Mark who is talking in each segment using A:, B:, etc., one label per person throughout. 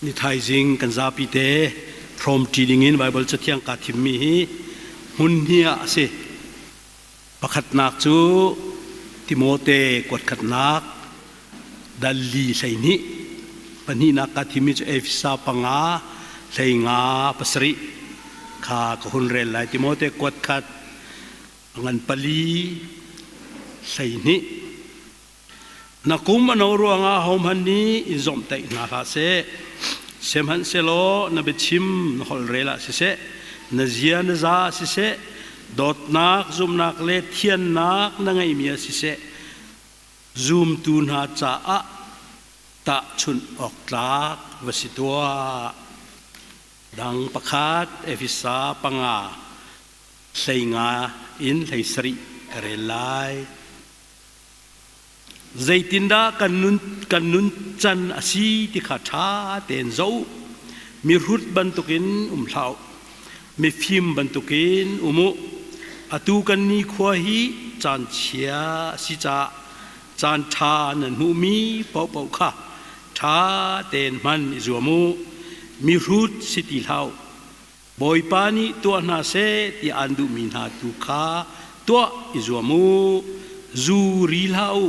A: Ni thaizing kan zapi te hrawmṭi dingin Baibal Cathiang kaa thimmi hi hmun hnih ah a si. Pakhatnak cu Timote kuatkhatnak dal li 12, pahnihnak kaa thimmi cu Efesa panga 15 pasarih kha ka hun rel lai. Timote kuatkhat a ngan pali 12. Na kum a no ruangah ahohmanh nih in zawmhtaih hna hlah seh. Sihmanhsehlaw na biachim na holhrel ah siseh, na zia na za ah siseh, dawtnak, zumhnak le thiannak na ngeihmi ah siseh, zumtu hna caah tahchunh awk tlak va si tuah. Dang pakhat Efesa panga 15 in 17 ka rel lai. Zeitindah kan nun, kan nun can a si ti kha ṭha tein zoh. Mihrut bantukin um hlah u. Mifim bantukin um u. Atu kan nikhua hi caan chia a si caah caan ṭha nan hmuhmi paohpaoh kha ṭha tein hman i zuam u. Mihrut si ti hlah u. Bawipa nih tuah hna seh ti aan duhmi hna tu kha tuah i zuam u. Zu ri hlah u.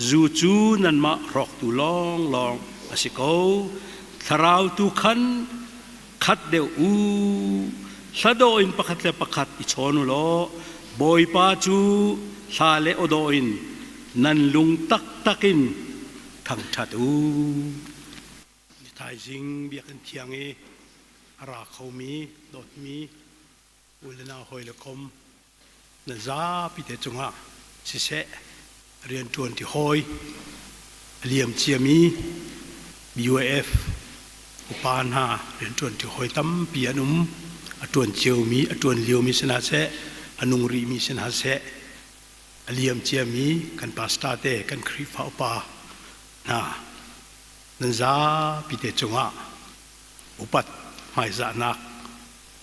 A: Zu cu nanmah hrawktu lawnglawng a si ko. Thlarau tu khan khat deuh u. Hladawh in pakhat le pakhat i chawn u law Bawipa cu hla le awdawh in nan lung taktak in thangṭhat u. Thaizing biakinn thiang i a ra khomi dawtmi u le nau hawi le kom na zapi te cungah siseh rianṭuan ti hawi a liam ciami BUF upa hna rianṭuan ti hawi tampi an um a ṭuan ciomi a ṭuan liomi si hna seh a nung rihmi si hna seh a liam ciami kan pastor te kan Khrihfa upa hna nan zapi te cungah upat hmaizahnak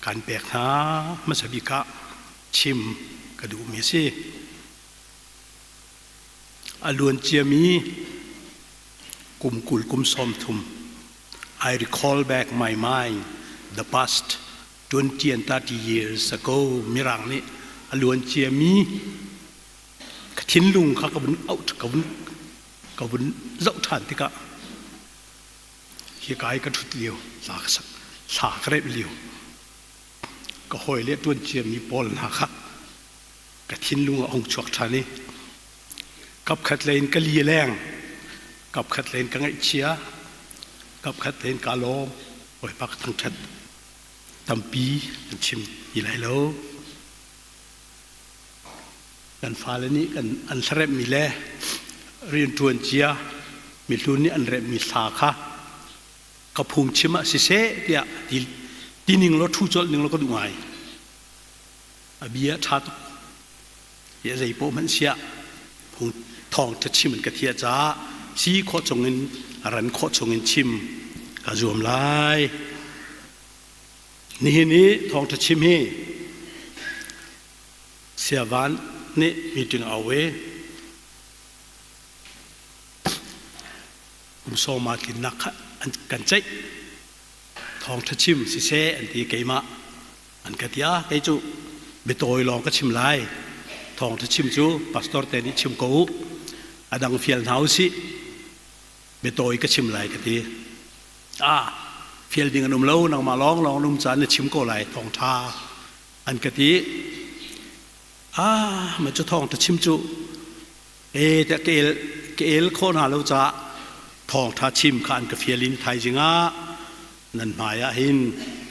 A: kan pek hna hmasa bik ah chim ka duhmi a si. A luan ciami kum 20 kum 30 I recall back my mind the past 20 and 30 years ago mirang nih a luan ciami ka thinlung kha ka vun auh ka vun ka vun zoh ṭhan tikah hika i ka ṭhut lio hla ka sak hla ka remh lio ka hawile ṭuan ciami pawl hna kha ka thinlung a hung chuak ṭhan i kapkhat lei in ka li leng kapkhat lei in ka ngaihchia kapkhat lei in ka lawm Bawipa ka thangṭhat tampi kan chim ti lai lo Kan fale nih kan an hlaremhmi le rianṭuan cia mihlun nih an remhmi hla kha ka phungchim ah siseh tiah ti, ti ning law ṭhu colh ning law ka duh ngai. A bia ṭha tuk. Ti a zei paoh hmanh siah phung thawngṭha chim an ka thiah caah si khawh chungin a ran khawh chungin chim ka zuam lai. Nihin i thawngṭha chim hi Siavan nih meeting a au i kum sawma tlinnak kha an kan ceih. Thawngṭha chim siseh an ti keimah an ka ti ah kei cu biatawi lawng ka chim lai. Thawngṭha chim cu pastor te nih chim ko u. A dang fial hna usih. Biatawi ka chim lai ka ti. Ah, fial ding an um lo nangmah lawng lawng an um caan na chim ko lai thawngṭha an ka ti ah ma cu thawng ta chim cu e te ka el ka el khawh hna lo caah thawng tha chim kha an ka fial in thaizing ah nan hmai ah hin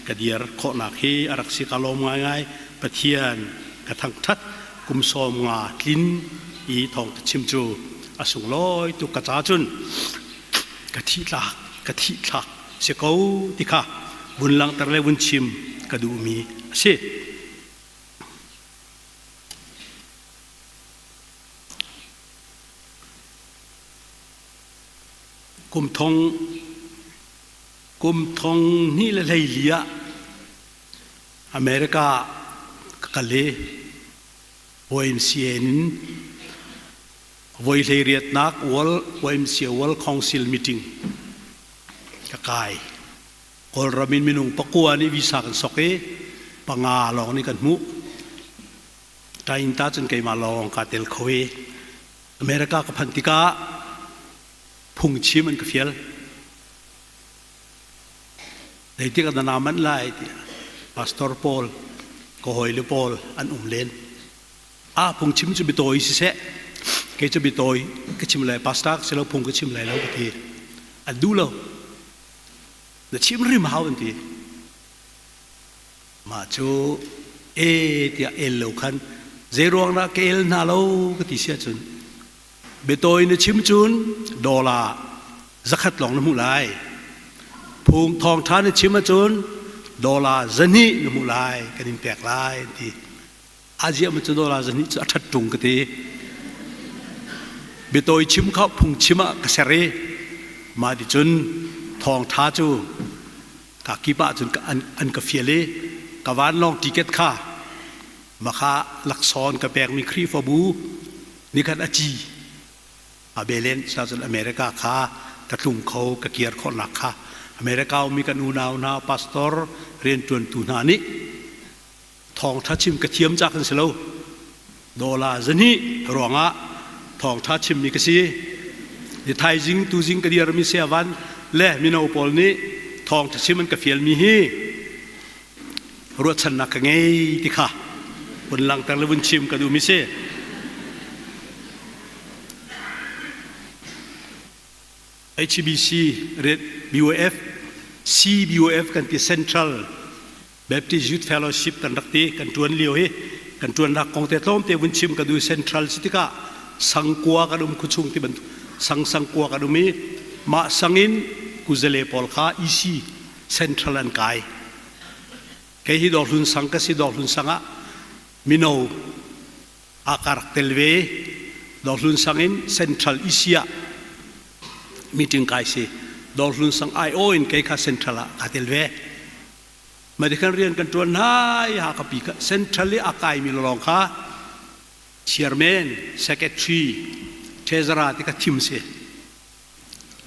A: ka dir khawhnak hi a rak si ka lawm ngaingai Pathian ka thangthat kum 50 tlin i thawng ta chim cu a sunglawi tuk ka ca cun ka thih tlak ka thih thlak si ko ti kha vun langhter le vun chim ka duhmi a si. Kum thong kum thong hnih le 14 ah America ka kal i YMCA in voi 18nak World YMCA World Council meeting ka Ka kai. Kawlram in minung pakua nih visa kan sok i panga lawng nih kan hmuh. Tainta cun keimah lawng kaa tel kho i America ka phanh tikah phungchim an ka fial. Zeitik ah dah naa manh lai tiah pastor pawl, ka hawile pawl an um len. Ah phungchim cu biatawi siseh, kei cu biatawi ka chim lai, pastor ka si lo phung ka chim lai lo ka ti. An duh lo. Na chim rim hau an ti. Mah cu e tiah el lo khan zeiruang dah ka el hna lo ka ti si ahcun biatawi na chim cun dollar zakhat lawng na hmuh lai. Phung thawngṭha na chim ahcun dollar zahnih na hmuh lai kan in pek lai an ti. Aziah ma cu dollar zahnih cu a ṭhat ṭung ka ti. Biatawi chim kha phung chim ah ka ser i mah ti cun thawngṭha cu ka kip ah cun an ka fial i ka vanlawng ticket kha makha laksawng ka pekmi Khrihfabu nikhat a ci a belen cun America kha ka tlung kho ka kir khawhnak kha America ummi kan unau hna pastor rianṭuantu hna nih thawngṭha chim ka thiam ca kan si lo dollar zahnih ruangah thawngṭha chimmi ka si ni thaizing tuzing ka dirmi siavan le mino pawl nih thawngṭha chim an ka fialmi hi ruahchannak ka ngei ti kha vun langhter le vun chim ka duhmi si. HBC ret BOF CBOF kan ti Central Baptist Youth Fellowship kan rak ti kan ṭuan lio hi kan ṭuannak kong te tlawmte vun chim ka duh. Central si tikah sangkua kan um khuchung ti bantuk sang sangkua kan um i mah sang in kuzale pawl kha EC Central an kai. Kei hi Dawrhlun sang ka si. Dawrhlun sang ah mino a ka rak tel ve. Dawrhlun sang in Central EC ah meeting kai si. Dawrhlun sang IO in kei kha Central ah ka tel ve. Medical rian kan ṭuan hna i Hakapi kha Central i a kaimi lawng kha chairman, secretary, treasurer ti kha thim si.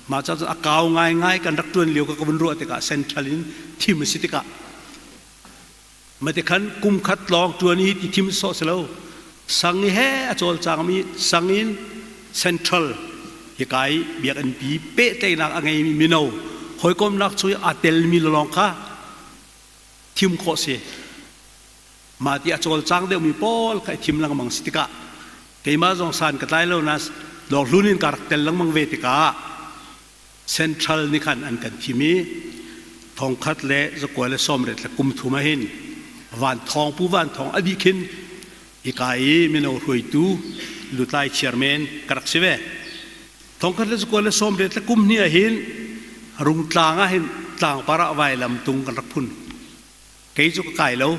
A: Mah ca cun a kau ngaingai kan rak ṭuan lio ka ka vun ruah tikah Central in thim a si tikah matikhan kum khat lawng ṭuan i ti thim sawh si lo. Sang i he a cawlcangmi sang in Central hika i biakinn pi pehtlaihnak a ngeimi mino hawikomnak chung i aa telmi lawng kha thim khawh si. Mah ti a cawlcang deuhmi pawl kha i thim lengmang si tikah keimah zong san ka tlai lo na dawrhlun in ka rak tel lengmang ve tikah Central nih khan an kan thim i 1993 ah hin Van Thawng Pu Van Thawng a dih khin hika i mino hruaitu lutlai chairman ka rak si ve. 1992 ah hin Rungtlang ah hin tlangpar ah vailam tung kan rak phun. Kei cu ka kai lo.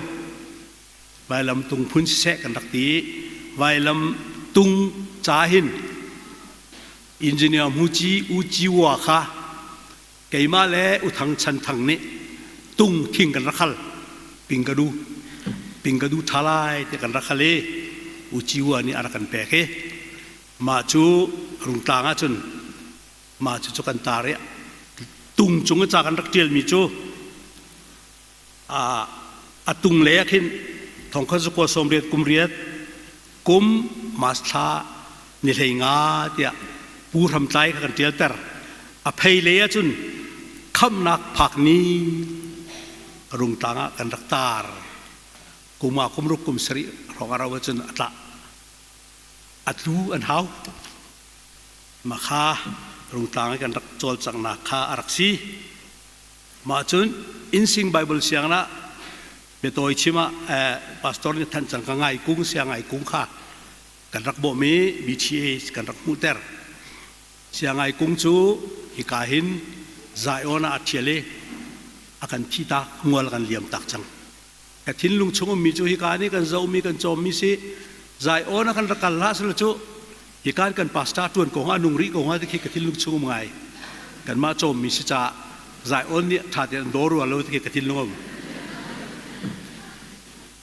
A: Vailam tung phun siseh kan rak ti. Vailam tung ca hin Engineer Muci U Ci Wa kha keimah le U Thang Chan Thang nih tung thing kan rak hal. Pingkadu pingkadu ṭha lai ti kan rak hal i U Ci Wa nih a rak kan pek i mah cu Rungtlang ahcun mah cu cu kan tar i tung cung i ca kan rak ṭialmi cu a tung lei ah khin 1998 kum March thla ni 15 tiah Pu Hram Tlai kha kan ṭialter. A phei lei ahcun khamhnak phak ni Rungtlang ah kan rak tar. Kum ah kum ruk kum sarih hrawng a rau ahcun a tla a tlu an hau. Mah kha Rungtlang i kan rak cawlcanghnak kha a rak si. Mah cun Innsing Bible sianginn ah biatawi chim ah pastor nih thanh cang ka ngai kung siang ngai kung kha kan rak bawm i BTA kan rak hmuhter. Siangai kung cu hika hin Zion ah a ṭhial i a kan thi tak mual kan liam tak cang. Ka thinlung chung ummi cu hika nih kan zohmi kan cawmmi si Zion ah kan rak kal hlah sila cu hika kan pastor ṭuan ko hnga nung rih ko hnga ti khi ka thinlung chung um ngai. Kanmah cawmmi si caah Zion nih ṭha tein an daw rua lo ti khi ka thinlung um.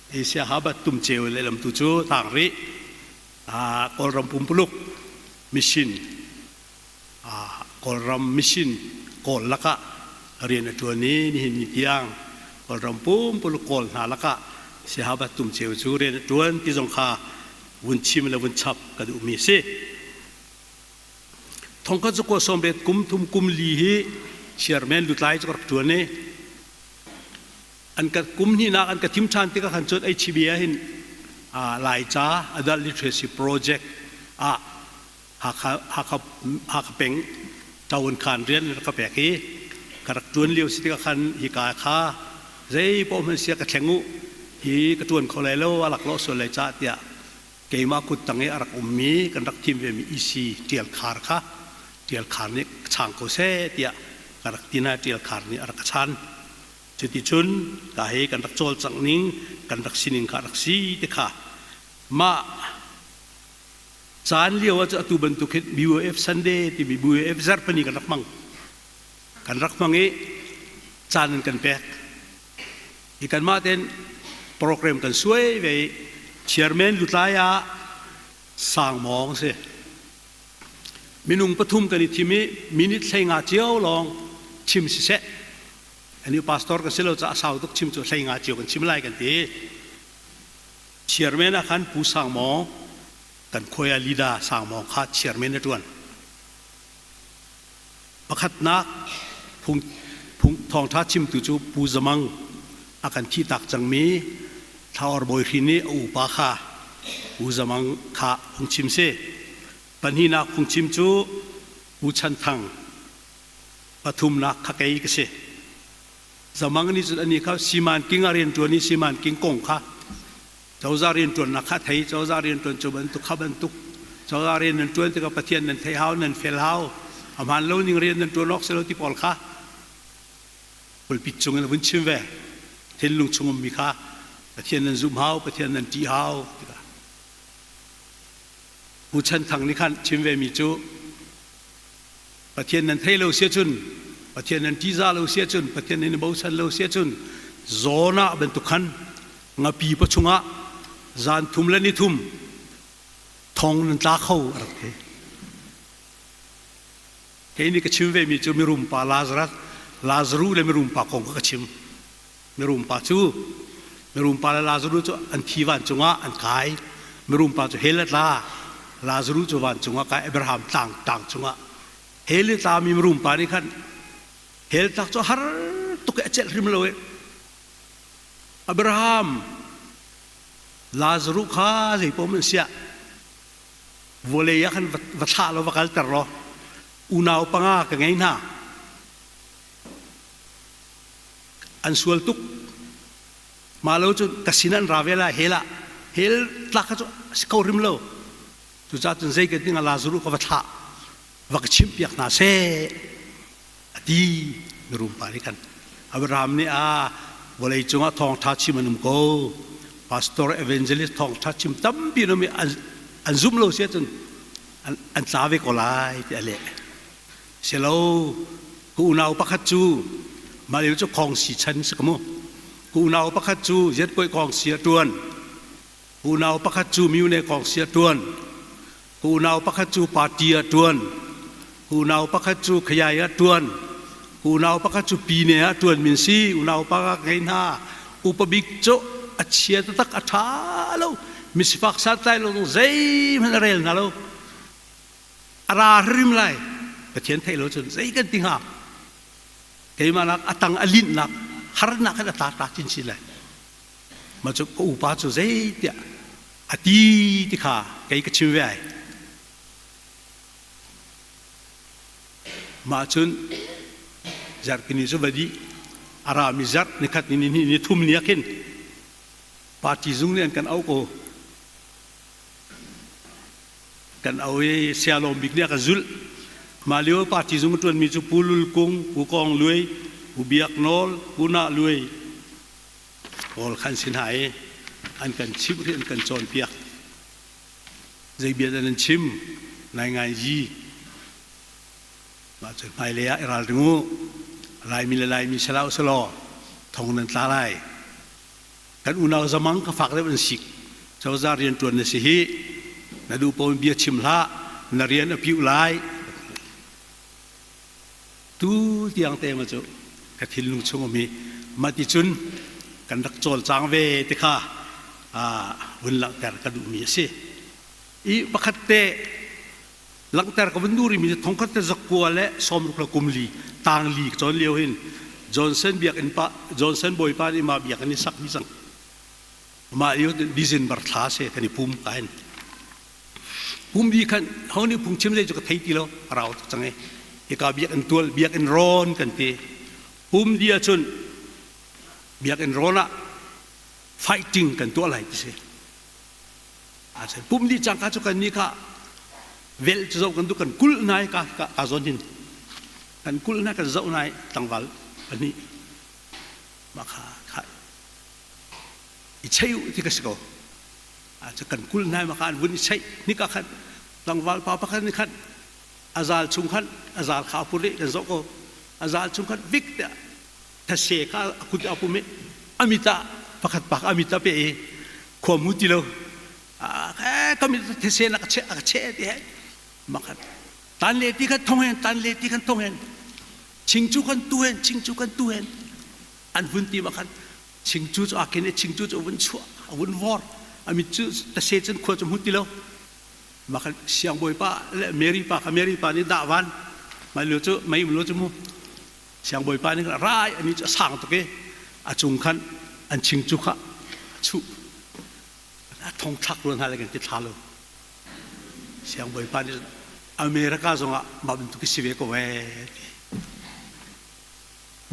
A: Asia habat tum ceu lehlam tu cu tang rih. Kawlram pumpuluk mission Kawlram mission kawl lakah. Rian a ṭuan i nihin ni tiang Kawlram pumpuluk Kawl hna lakah Siahabat Tum Ceu cu rian a ṭuan ti zong kha vun chim le vun chap ka duhmi a si. Thongkhat zakua sawmriat kum thum kum li hi chairman lutlai cu ka rak ṭuan i an ka kum hnihnak an ka thim ṭhan tikah khan cun HCB ah hin Laica Adult Literacy Project ah Hakha, Hakha, Hakha peng ṭaun khan rian an rak ka pek i ka rak ṭuan lio si tikah khan hika kha zei paoh hmanh sia ka thleng u hi ka ṭuan kho lai lo a laklawh sual lai cah tiah keimah kut tang i a rak ummi kan rak thim vemi EC Ṭial Khar kha Ṭial Khar nih chang ko seh tiah ka rak ti na Ṭial Khar nih a rak ka chan. Cuticun ka he kan rak cawlcangh ning kan rak sining kha a rak si ti kha mah Caan lio ah cu atu bantuk hin BOF Sunday timi BOF zarhpini kan rak hmang. Kan rak hmang i caan an kan pek. Hi kanmah tein program kan suai ve i chairman lutlai ah Sangmawng si. Minung pathum kan i thim i minute 15 cio lawng chim siseh. Ani pastor ka si lo caah sau tuk chim cu 15 cio kan chim lai kan ti. Chairman ah khan Pu Sang Mawng kan khuai ah Lida Sang Mawng kha chairman a ṭuan. Pakhatnak phung, phung thawngṭha chimtu cu Pu Zamang a kan thihtak cangmi Thlaor Bawi Hrin i a upa kha Pu Zamang kha phungchim si. Pahnihnak phungchim cu Pu Chan Thang. Pathumnak kha kei ka si. Zamang nih cun anih kha siman king ah rianṭuan i siman king kong kha cozah rianṭuannak kha thei cozah rianṭuan cu bantuk kha bantuk cozah rian nan ṭuan tikah Pathian nan theih hau nan fel hau a hmaan lo ning rian nan ṭuan awk si lo ti pawl kha pulpit cung in a vun chim ve thinlung chung ummi kha Pathian nan zumh hau Pathian nan ṭih hau tikah Pu Chan Thang nih khan chim ve mi cu Pathian nan thei lo sia cun Pathian nan ṭihzah lo sia cun Pathian nan i bochan lo sia cun zawn ah bantuk khan ngapi pa chungah zan thum le ni thum thong nan tla kho a rak ti. Kei nih ka chim ve mi cu mirum pa Lazarus Lazaru le mirum pa kong kha ka chim. Mirum pa cu mirum pa le Lazaru cu an thi vancung ah an kai. Mirum pa cu hell a tla. Lazaru cu vancung ah kai Abraham tlang tlang cungah. Hell i tlami mirum pa nih khan hell tlak cu har tuk i a celh hrim lo i Abraham Lazaru kha zeipaoh an siah vawlei ah khan va thlah law va kalter law unau panga ka ngei hna An sual tuk. Mah lo cu ka sin an ra ve lai hell ah. Hell tlak kha cu a si kho hrim lo. Cucaah cun zei kan ding ah Lazaruh ka va thlah. Va ka chimhpiak hna seh a ti mirum pa nih khan. Abraham nih a vawlei cungah thawngṭha chim an um ko. Pastor evangelist thawngṭha chim tampi an um i an zumh lo si ahcun an tla ve ko lai ti a leh. Silo, ka unau pakhat cu mah lio cu khawngsi chan si ka mu. Ka unau pakhat cu zetkuai khawngsi a ṭuan. Ka unau pakhat cu myone khawngsi a ṭuan. Ka unau pakhat cu party a ṭuan. Ka unau pakhat cu khayai a ṭuan. Ka unau pakhat cu pine a ṭuan min si. Unau pa ka ngei hna. Upa bik cu a chia taktak a ṭha lo. Misifak santlai lo zeihmanh a rel hna lo. A ra hrim lai. Pathian theih lo cun zei kan ti hnga? Keimah nak a tang a linhnak harnak khan a tla tla chinchin lai. Mah cu ka upa cu zei tiah a ti ti kha kei ka chim ve ai. Mah cun zarhpini cu va dih a rami zarh nikhat ni ni hnih ni thum ni ah khin party zung nih an kan auh ko. Kan au i sialawm bik nih a ka zulh. Mah lio party zung a ṭuanmi cu Pu Lul Kung, Pu Kawng Luai, Pu Biak Nawl, Pu Nah Luai pawl kha an si hna i an kan chimh rih, an kan cawnpiak. Zei bia dah nan chim? Nai ngai yi. Mah cu hmailei ah i ralring u. Laimi le Laimi si hlah u selaw thong nan tla lai. Kan unau zamang ka fak deuh an sik. Cozah rianṭuan na si hi. Na duh paoh in bia chim hlah. Na rian a piuh lai. Tu tiang te ma cu. Ka thinlung chung um hi mah ti cun kan rak cawlcang ve ti kha vun langhter ka duhmi a si. I pakhat te langhter ka vun duh rihmi cu thongkhat te zakua le sawmruk le kum li tang li ka cawn lio hin Johnson biakinn pa Johnson bawipa nih mah biakinn i sak mi cang. Mah lio December thla se kan i pum ka hin. Pumbi khan ho nih phungchim zei cu ka thei ti lo, a rau tuk cang i. Hika biakinn tual, biakinn rawn kan ti. Pumdi ahcun biakinn rawn ah fighting kan tuah lai ti si. Ahcun pumdi cangka cu kan nih kha vel cu zoh kan duh kan kulh nai ka ka ka zawn hin kan kulh na kan zoh nai tlangval pahnih mah kha kha i chei u ti ka si ko. Kan kul hna ma kha an vun i cheih nika khan tlangval pa pakhat nih khan a zal chung khan a zal kha a pur i kan zoh ko a zal chung khan vik te thase kha a kut a pum i a mit ah pakhat pak a mit a pe i khua mu ti lo ka mit thase na ka cheh a ka cheh ti he makhat tan le ti khan thong hen tan le ti khan thong hen chingchu kan tu hen chingchu kan tu hen an vun ti ma khan Chingcu cu aa ken i chingcu cu a vun chuah, a vun vor. A mit cu tase cun khua cu hmu ti lo. Mah khan siangbawipa le Mary pa kha Mary pa nih dah van. Mah lio cu mei um lo cu mu. Siangbawipa nih rai ani cu a sang tuk i a cung khan an chingcu kha a chuh. A thong thlak rua hna le kan ti thla lo. Siangbawipa nih America zongah mah bantuk si ve ko ee ti.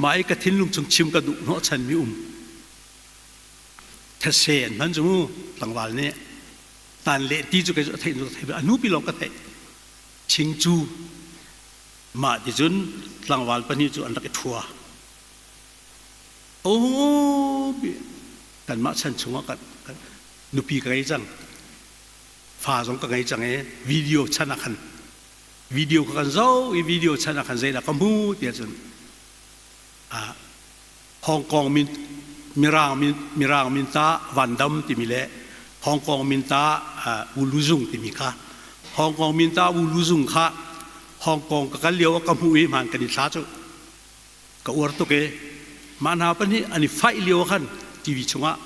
A: Mah i ka thinlung chung chim ka duh hnawhchanmi um. These an hman cu mu tlangval nih tan le ti cu kei cu a theih cu ka theih a nupi lawng ka theih. Chingcu mah ti cun tlangval pahnih cu an rak i ṭhua. Oh, kanmah chan chungah kan, kan nupi ka ngei cang. Fa zong ka ngei cang i video chan ah khan video ka kan zoh i video chan ah khan zeidah ka hmu tiah cun Hong Kong min Mirang min Mirang min ta Van Dam timi le Hong Kong min ta Wu Lu Zung timi kha Hong Kong min ta Wu Lu Zung kha Hong Kong ka kal lio ah ka hmuh i hmaan kan i thla cu ka uar tuk i mah hna pahnih an i fight lio ah khan TV chungah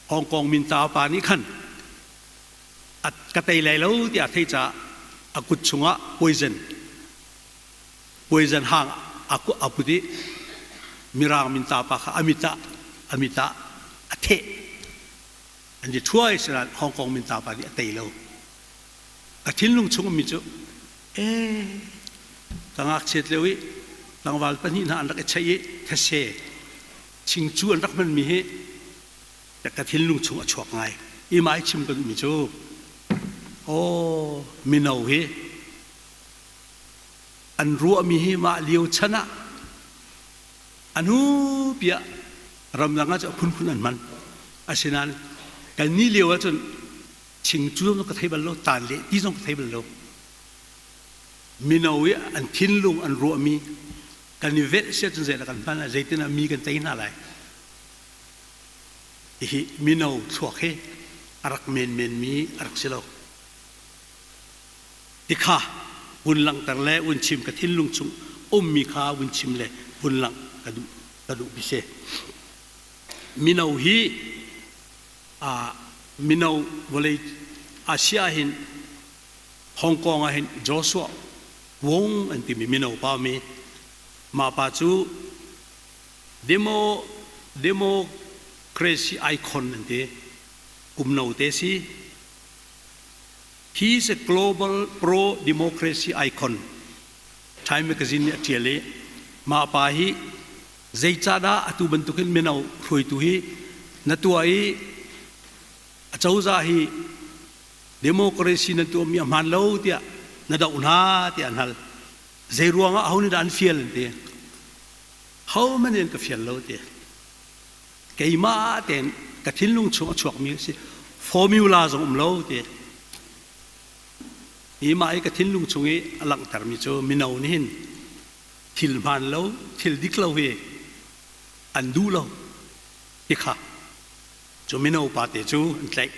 A: Hong Kong min ta pa nih khan a ka tei lai lo tiah a theih caah a kut chungah poison poison hang a put i mirang minta pa kha a mit ah a mit ah a theh an ti ṭhuai sinain Hong Kong minta pa nih a tei lo a thinlung chung ummi cu ee ka ngakchiat lio i tlangval pahnih hna an rak i cheih i these chingcu an rak hmanmi hi ka thinlung chung a chuak ngai. I mai chim ka duhmi cu aw mino hi an ruahmi hi mah lio chan ah anu piah ramdang ah cu a phunphun an hman. Asinain kan ni lio ahcun chingcu zong ka thei bal lo, tan le ti zong ka thei bal lo. Mino i an thinlung an ruahmi kan i velh sia cun zeidah kan hman lai, zeitin ah mi kan tei hna lai. Hihi mino thluak hi a rak menmenmi a rak si lo. Tikha vun langhter le vun chim ka thinlung chung ummi kha vun chim le vun langh ka duh ka duh bi si. Mino hi uh, mino vawlei Asia hin Hong Kong ah hin Joshua Wong an timi mino pa mi mah pa cu Demo, democracy icon an ti. Kum no te si. He is a global pro-democracy icon. Time magazine nih a ṭial i mah pa hi zeicahdah atu bantukin mino hruaitu hi na tuah i acozah hi democracy nan tuahmi a hmaan lo tiah na doh hna tiah an hal. Zei ruangah aho nih dah an fial an ti. Hohmanh in ka fial lo ti. Keimah tein ka thinlung chung a chuakmi a si. Formula zong um lo ti. Hi mah i ka thinlung chung i a langhtermi cu mino nih hin thil hmaan lo, thil dik lo hi an duh lo ti kha cu mino pate cu an tlaih.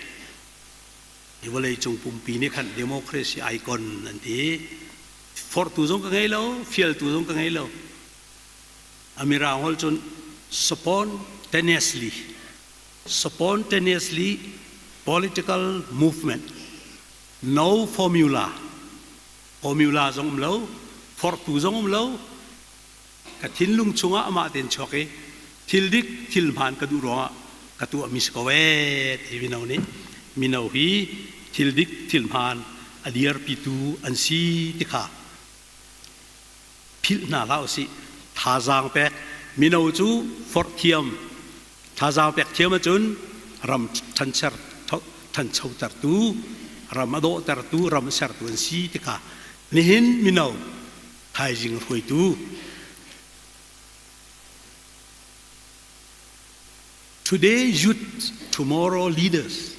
A: Hi vawleicung pumpi nih khan democracy icon an ti. Forhtu zong ka ngei lo, fialtu zong ka ngei lo. A mirang holh cun spontaneously spontaneously political movement no formula formula zong um lo forhtu zong um lo ka thinlung chungah amah tein chuak i thil dik thil hmaan ka duh ruangah ka tuahmi si ko ee ti mino nih mino hi thil dik thil hmaan a dirpitu an si ti kha philh hna hlah usih. Thazaang pek mino cu forh thiam thazaang pek thiam ahcun ram ṭhancher ṭhanchotertu ram a dawhtertu ram a sertu an si ti kha nihin mino thaizing hruaitu Today youth, tomorrow leaders.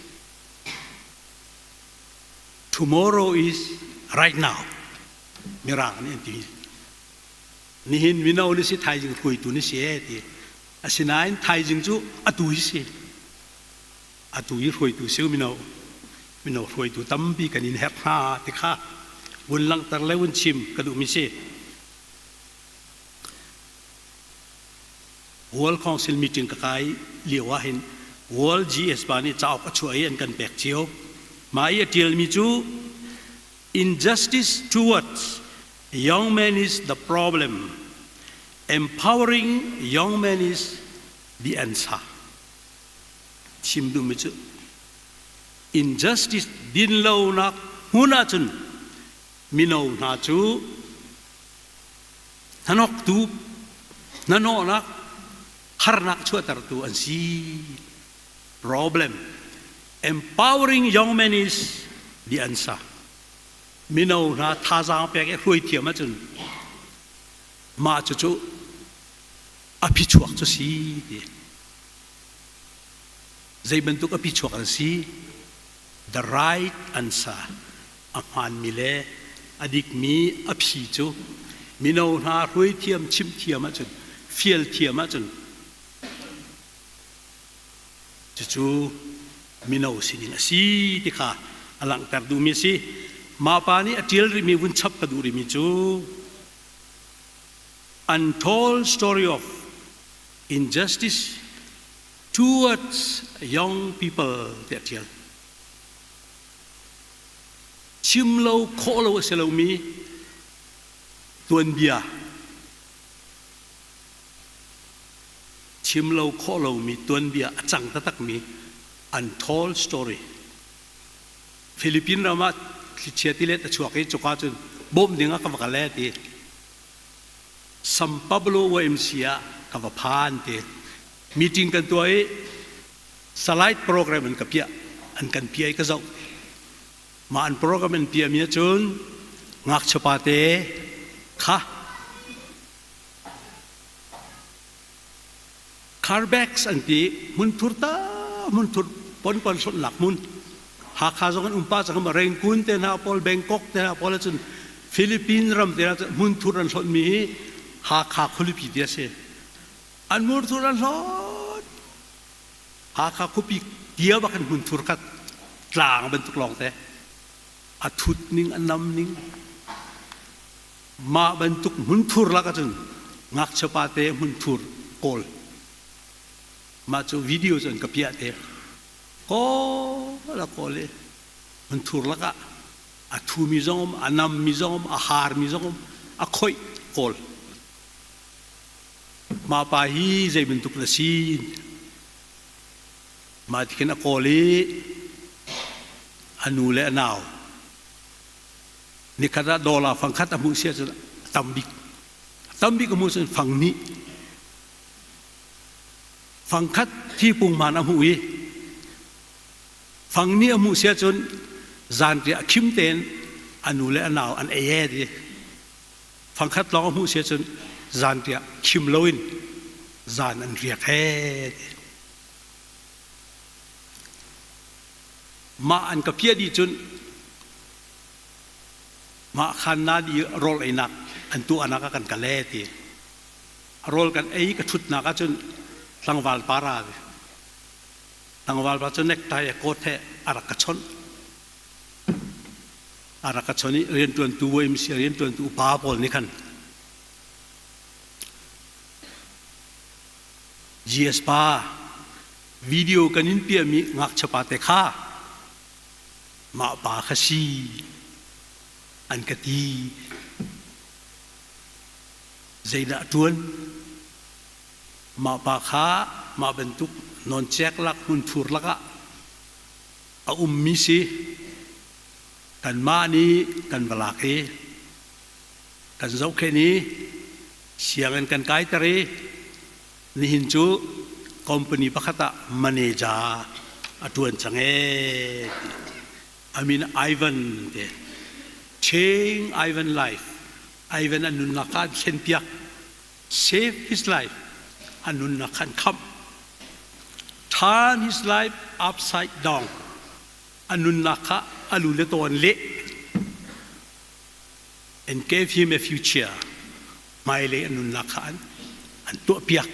A: Tomorrow is right now. Mirang nih an ti. Nihin mino ni si thaizing hruaitu ni si e ti. Asinain thaizing cu atu hi si. Atu hi hruaitu si mino. Mino hruaitu tampi kan in herh hna ti kha vun langhter le vun chim ka duhmi si. World Council meeting ka kai lio ah hin World GS pa nih cauk a chuah i an kan pek cio. Mah i a ṭialmi cu Injustice towards young men is the problem. Empowering young men is the answer. Chim duhmi cu injustice dinlonak hmun ahcun mino hna cu hnanoktu hnanawhnak harnak chuahtertu an si. Problem. Empowering young men is the answer. Mino hna thazaang pek i hruai thiam ahcun mah cucu a phichuak cu si ti. Zei bantuk a phichuak an si? The right answer. A hmaanmi le a dikmi a phi cu mino hna hruai thiam, chimh thiam ahcun, fial thiam ahcun Cucu mino sining a si ti kha a langhter duhmi a si. Mah pa nih a ṭial rihmi vun chap ka duh rihmi cu Untold Story of Injustice Towards Young People tiah a ṭial. Chim lo khawh lo a si lomi tuanbia Chim lo khawh lomi tuanbia a cang taktakmi untold story. Philippine ram ah thlichia tilet a chuak i cuka cun bawmh ding ah ka va kal e ti. San Pablo YMC ah ka va phan ti. Meeting kan tuah i slide program an ka piah. An kan piah i ka zoh. Mah an program an piahmi ahcun ngakchia pate kha Carbex an ti hmunthur ta hmunthur ponpon hlonhnak hmun Hakha zong an um pah cang Rangoon te hna pawl Bangkok te hna pawl ahcun Philippines ram te hna hmunthur an hlonh mi hi Hakha khualipi ti a si an hmunthur an hlawt Hakha khuapi tia bak in hmunthur khat tlang bantuk lawng te a thut ning a nam ning Mah bantuk hmunthur lak ahcun ngakchia pate hmunthur kawl. Mah cu video cu an ka piah te. Kawl a kawl i hmunthur lakah a thumi zong um, a nammi zong um, a harmi zong um, a khoih kawl. Mah pa hi zei bantuk na si? Mah ti khin a kawl i a nu le a nau Nikhat ah dollar fangkhat a hmuh si ahcun a tam bik. A tam bik a hmuh cun fang hnih. Fangkhat thi pungman a hmuh i fang nih a hmuh si ahcun zanriah khim tein a nu le a nau an ei e ti. Fangkhat lawng a hmuh si ahcun zanriah khim loin zan an riak he ti. Mah an ka piah dih cun mah khan na di rawl einak an tuahnak ah kan kal e ti. Rawl kan ei ka ṭhutnak ahcun tlangval pa ra ve. Tlangval pa cu necktie he coat he a rak ka chawnh. A rak ka chawnh i rianṭuantu YMCA rianṭuantu upa pawl nih khan. GS pa video kan in piahmi ngakchia pa te kha mah pa kha si an ka ti. Zeidah a ṭuan? Mah pa kha mah bantuk nawncek lak hmunthur lakah a ummi si. Kanmah nih kan va lak i kan zohkhenh i sianginn kan kaiter i nihin cu company pakhat ah manager a ṭuan cang ee ti. A min Ivan te. Change Ivan life. Ivan a nunnak kha an thlenpiak. Save his life. A nunnak kha an khamh. Turn his life upside down. A nunnak kha a lu le taw an leh. And gave him a future. Hmailei a nunnak kha an, an tuahpiak.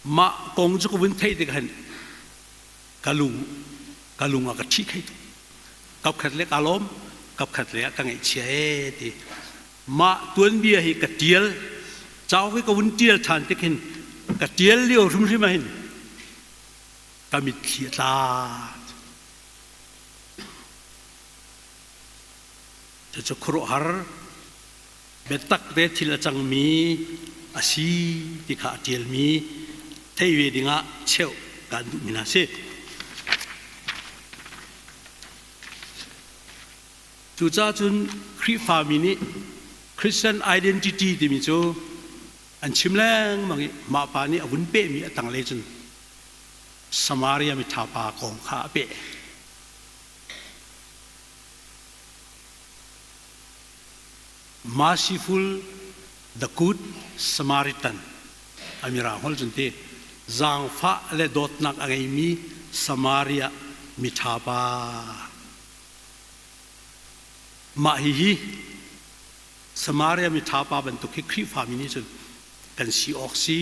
A: Mah kong cu ka vun theih tik hin ka lung ka lung a ka ṭhi khei tuk. Kapkhat le ka lawm, kapkhat le ka ngaihchia ee ti. Mah tuanbia hi ka ṭial, cauk hi ka vun ṭial ṭhan tik hin ka ṭial lio hrimhrim ah hin ka mitthli a tla. Cucu khuaruahhar biatak te thil a cangmi a si ti kha a ṭialmi theih ve dingah cheuh kaan duhmi hna si. Cucaah cun Khrihfami nih Christian identity timi cu an chim lengmang i mah pa nih a vun pehmi a tanglei cun Samaria miṭha pa kong kha a peh. Merciful the Good Samaritan a mirang holh cun ti zaangfah le dawtnak a ngeimi Samaria miṭha pa. Mah hihi Samaria miṭha pa bantuk hi Khrihfami nih cun kan si awk si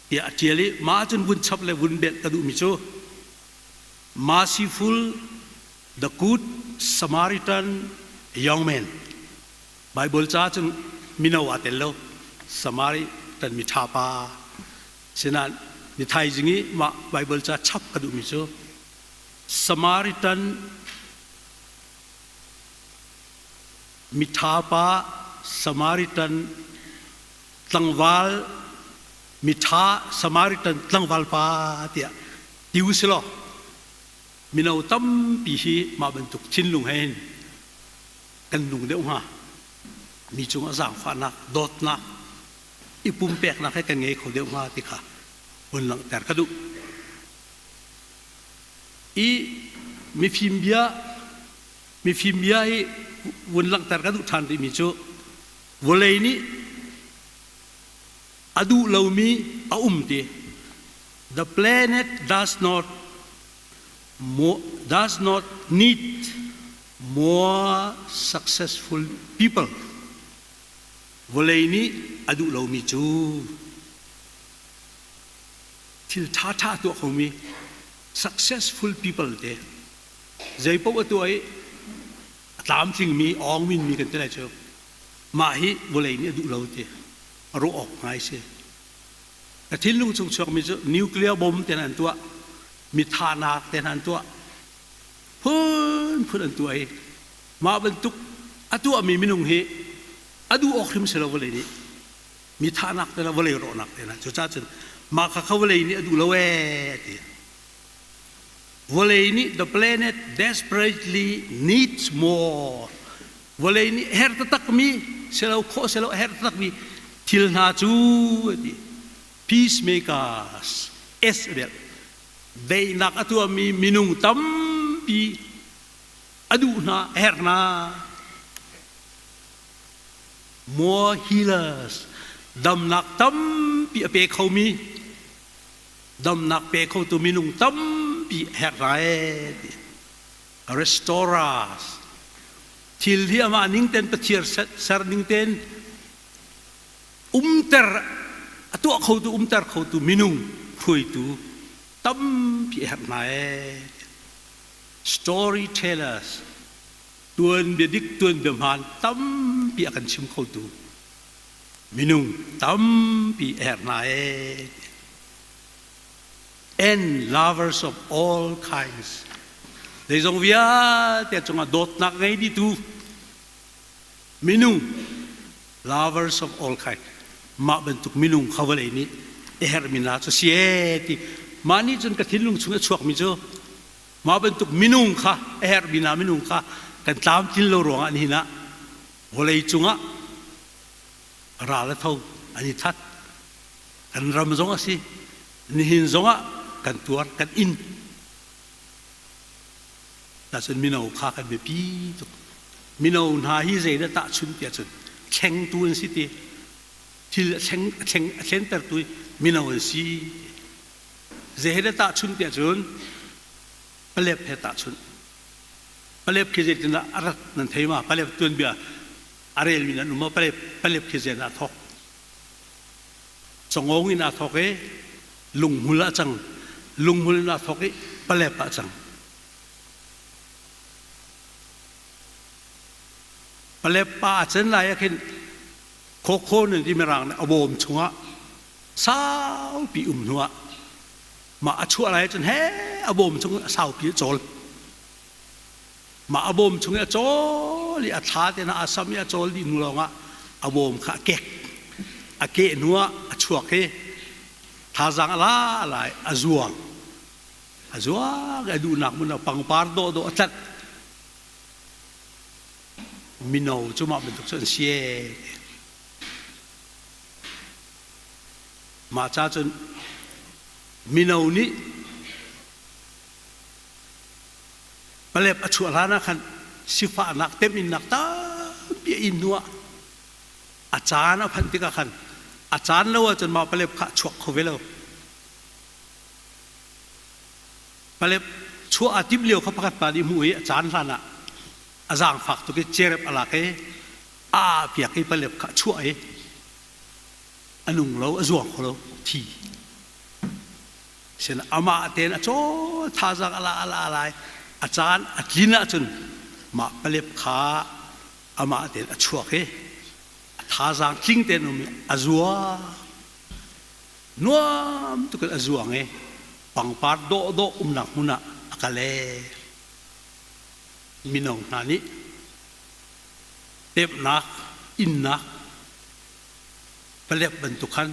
A: tiah a ṭial i mah cun vun chap le vun belh ka duhmi cu Merciful the Good Samaritan young man Bible ca cun mino aa tel lo Samaritan miṭha pa sinain ni thaizing i mah Bible ca chap ka duhmi cu Samaritan miṭha pa Samaritan tlangval miṭha Samaritan tlangval pa tiah ti u si law mino tampi hi mah bantuk thinlung he hin kan nung deuh hnga. Mi cungah zaangfahnak, dawtnak, i pumpeknak he kan ngei kho deuh hnga ti kha hun langhter ka duh. I mifim bia mifim bia hi vun langhter ka duh ṭhan rihmi cu vawlei nih a duh lomi a um ti. The planet does not does not need more successful people. Vawlei nih a duh lomi cu thil ṭhaṭha tuah khomi successful people te zei paoh a tuah i a tlamtlingmi awngminmi kan ti lai cu mah hi vawlei nih a duh lo ti a ruah awk ngai si. Ka thinlung chung chuakmi cu nuclear bomb te an tuah, mithahnak te an tuah, phunphun an tuah i mah bantuk a tuahmi minung hi a duh awk hrim si lo vawlei nih mi thahnak te vawlei rawhnak te na cucaah cun mah kha kha vawlei nih a duh lo ee a ti. Vawlei nih the planet desperately needs more. Vawlei nih her taktakmi silo khawh silo her taktakmi thil hna cu a ti. Peacemakers S bel daihnak a tuahmi minung tampi a duh hna a herh hna. More healers damnak tampi a pe khomi damnak pe khotu minung tampi a herh hna ee ti. Restorers thil hi amah ning ten Pathian ser ning ten umter a tuah khotu umter khotu minung hruaitu tampi a herh hna ee. Storytellers tuanbia dik tuanbia hmaan tampi a kan chim khotu. Minung tampi a herh hna ee. And lovers of all kinds. Zeizong vialte cungah dawtnak ngei ditu minung lovers of all kinds mah bantuk minung kha vawlei nih a herhmi hna cu si ee ti mah nih cun ka thinlung chung a chuakmi cu mah bantuk minung kha a herhmi hna minung kha kan tlamtlin lo ruangah nihin ah vawlei cungah ral a tho an i that kan ram zong a si nihin zongah kan tuar kan in Tacun mino kha kan biapi tuk. Mino hna hi zeidah tahchunh tiah cun thlengtu an si ti. Thil a thleng a thleng a thlentertu mino an si. Zei he dah tahchunh tiah cun palep he tahchunh. Palep khi zeitindah a rat nan thei ma? Palep tuanbia a relmi nan um ma? Palep palep khi zeidah a thawk? Congong in aa thawk i lunghmul ah cang. Lunghmul in aa thawk i palep ah cang. Palep pa a can lai ah khin khawkhaw nan ti mirang nih a bawm chungah saupi um hnuah mah a chuah lai cun he a bawm chung a saupi a cawl. Mah a bawm chung i a cawl i a thla te hna a sam i a cawl dih hnu lawngah a bawm kha a kek. A keh hnuah a chuak i thazaang a la lai a zuang. A zuang i a duhnak hmun ah pangpar dawhdawh a tlanh. Mino cu mah bantuk cu an si ee. Mah ca cun mino nih Palep a chuah hlan ah khan sifahnak teminnak tampi a in hnuah a caan a phanh tikah khan a caan lo ahcun mah palep kha a chuak kho ve lo. Palep chuah aa timh lio kha pakhat pa nih hmuh i a caan hlan ah a zaangfak tuk i cerep a lak i a piak i palep kha a chuah i a nung lo a zuang kho lo thi. Sin amah tein a cawl thazaang a la a la lai a caan a tlin ahcun mah palep kha amah tein a chuak i a thazaang tling tein um i a zuang nuam tuk in a zuang i pangpar dawhdawh umnak hmun ah a kal ee mino hna nih pemhnak innak palek bantuk khan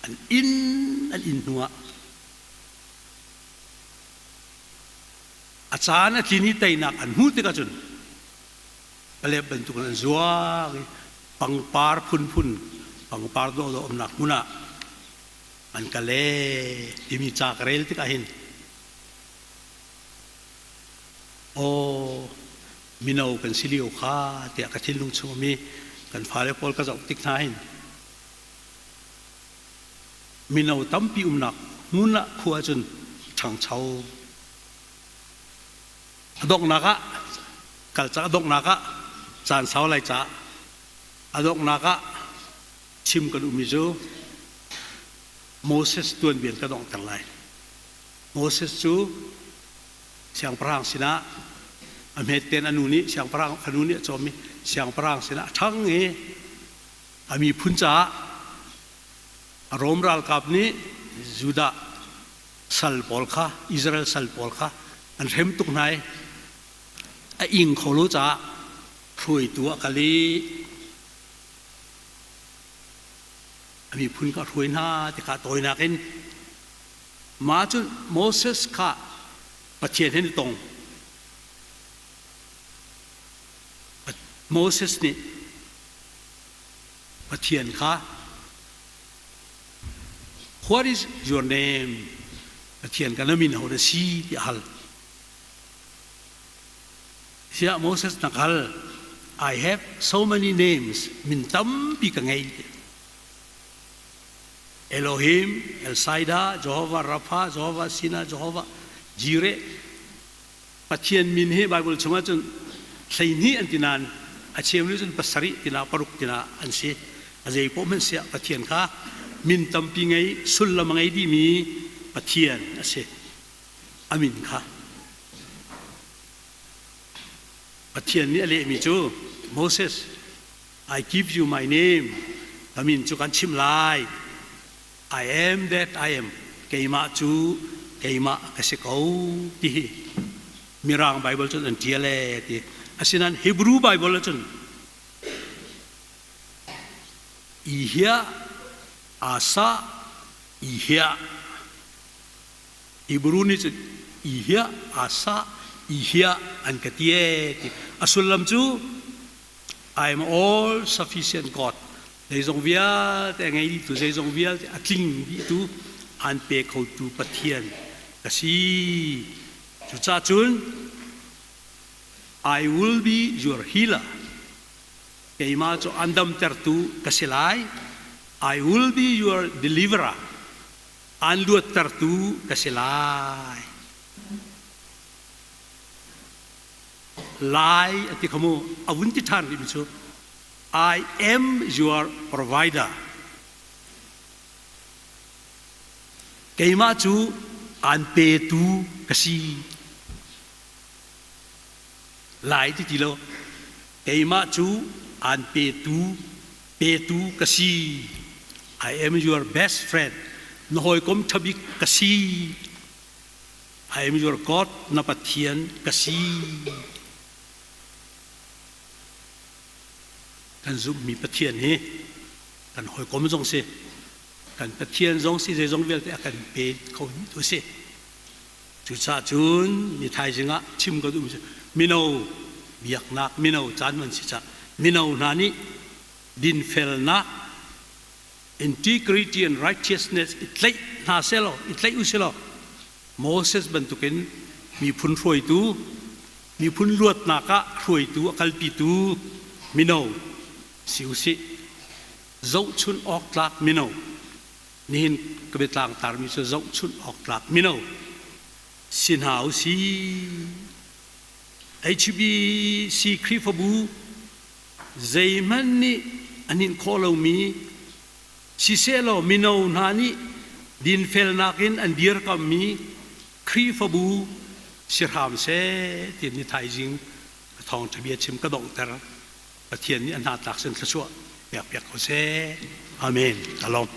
A: an inn an inn hnuah a caan a tlin i teinak an hmuh tikah cun palek bantuk in an zuang i pangpar phunphun pangpar dawhdawh umnak hmun ah an kal ee timi ca ka rel tikah hin aw mino kan si lio kha tiah ka thinlung chung mi kan fale pawl ka zoh tik hna hin mino tampi umnak hmun ah khua cun ṭhangcho a donghnak ah kal ca a donghnak ah caan sau lai ca a donghnak ah chim kan ummi cu Moses tuanbia ka donghter lai Moses cu siangpahrang sinah a hmet tein a nu nih siangpahrang a nu nih a cawm i siangpahrang sinah a ṭhang i a miphun caah a Rom ralkap nih Judah sal pawl kha Israel sal pawl kha an hrem tuk hna i a ing kho lo caah hruaitu ah kal i a miphun kha a hruai hna ti kha tawinak in Mah cun Moses kha Pathian he an i tong. Moses nih Pathian kha What is your name? Pathian ka na min ho na si tiah a hal. Siah Moses na hal, I have so many names, min tampi ka ngei. Elohim, El Shaddai, Jehovah Rapha, Jehovah Sinah, Jehovah Jireh. Pathian min hi Bible chungah cun 12 an ti nain a cheu nih cun pasarih tina paruk tina an si. A zei paoh hmanh siah Pathian kha min tampi ngei sullam a ngei dihmi Pathian a si. A min kha Pathian nih a lehmi cu Moses I give you my name. Ka min cu kan chim lai. I am that I am. Keimah cu keimah ka si ko ti hi Mirang Bible cun an ṭial ee ti. Asinain Hebrew Bible ahcun Ihia Asa Ihia Hebrew nih cun Ihia Asa Ihia an ka ti ee ti. A sullam cu I am all sufficient God. Zeizong vialte a ngei dihtu, zeizong vialte a tling dihtu, an pe khotu Pathian ka si. Cucaah cun I will be your healer. Keimah cu an damtertu ka si lai. I will be your deliverer. An luattertu ka si lai. Lai a ti kha mu a vun ti ṭhan rihmi cu I am your provider. Keimah cu aan petu ka si. Lai ti ti lo. Keimah cu aan petu petu ka si. I am your best friend. Na hawikom ṭhabik ka si. I am your God, na Pathian ka si. Kan zumhmi Pathian hi kan hawikom zong si, kan Pathian zong si, zeizong vialte a kan pe kho tu si. Cucaah cun ni thaizing ah chim ka duhmi cu mino biaknak mino caan man si cah mino hna nih dinfelnak integrity and righteousness i tlaih hna selaw i tlaih u silaw Moses bantukin miphun hruaitu miphun luatnak ah hruaitu a kalpitu mino si u sih. Zohchun awk tlak mino. Nihin ka biatlang tarmi cu zohchun awk tlak mino si hna u sih. HBC Khrihfabu zeihmanh nih a hninh khawh lomi sisehlaw mino hna nih dinfelnak in an dirkammi Khrihfabu si hram seh ti ni thaizing thawngṭha bia chim ka donghter. Pathian nih a hna tlak sin thluachuah pek piak ko seh. Amen. Ka lawm.